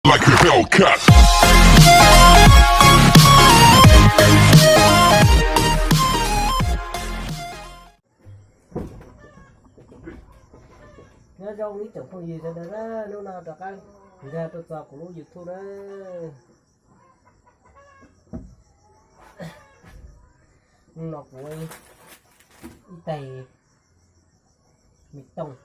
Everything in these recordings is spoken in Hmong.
like a Hellcat. Nyob zoo ib tsoom phooj ywg sawv daws na, hnub no rov qab nkag tuaj txog kuv lub YouTube na. Hnub no kuv ib tais me tooj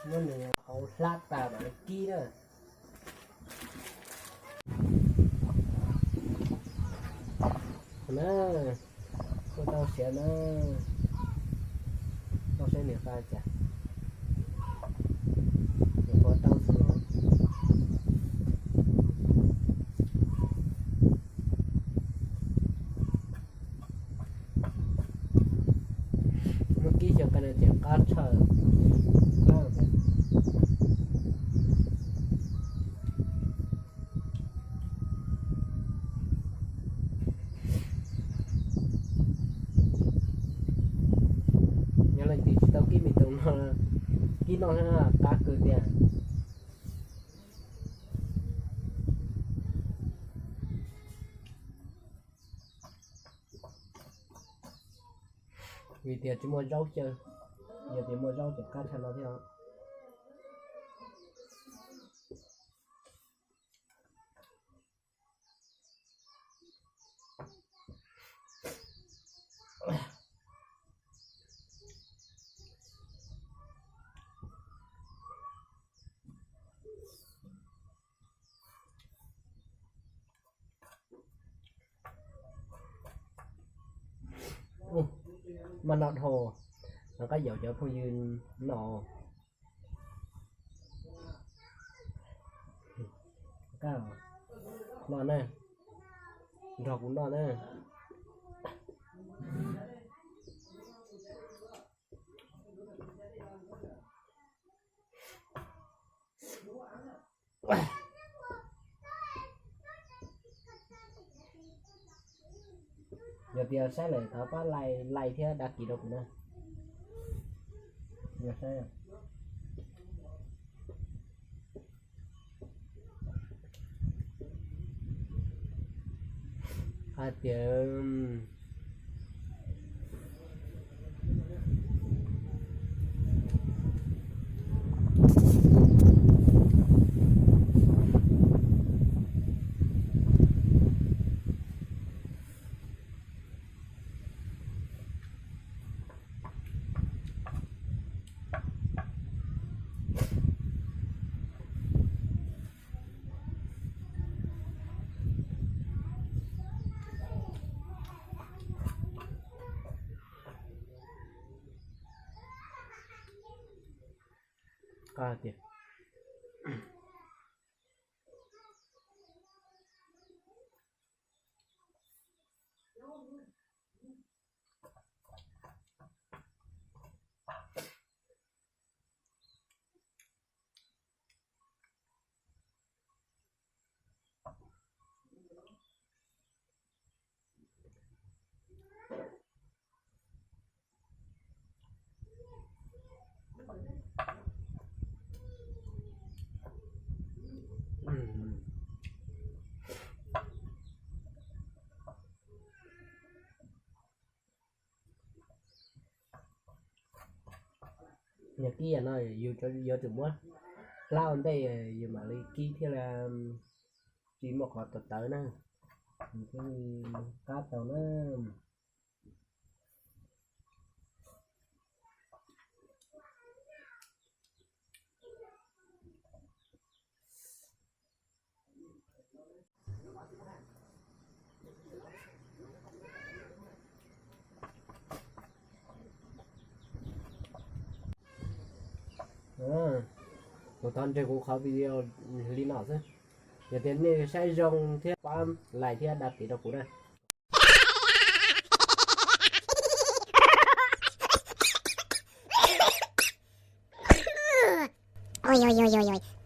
muab nws hauv hlab tas mam li kib na. Na, kuj tau siav na, tau saib nws qa cas, nws qa tau xwb. Muab kib xyov qa na ces qab tshaj. Yog leej twg tsis tau kib me tooj no, kib noj qab kawg tiag. Vim tias tsis muaj zaub xyaw, yog tias muaj zaub ces qab tshaj no thiab. Mas no dhau, rov qab yaum cov phooj ywg no. Noj na, nrog kuv noj na. Yog tias saib lawm thov pab like, like thiab đăng ký rau kuv na. Yog saib hais tias Qab tiag. Yog kib yam no yus yuav tsum muab hlab ua ntej yus mam li kib thiaj li tsis muaj qhov tawv tawv na, nws thiaj li qab tau na. Kuv thov nrog kuv qhov video li no xwb. Yog tias nej saib zoo thiab pab like thiab đăng ký rau kuv na. Ui, ui, ui, ui, ui.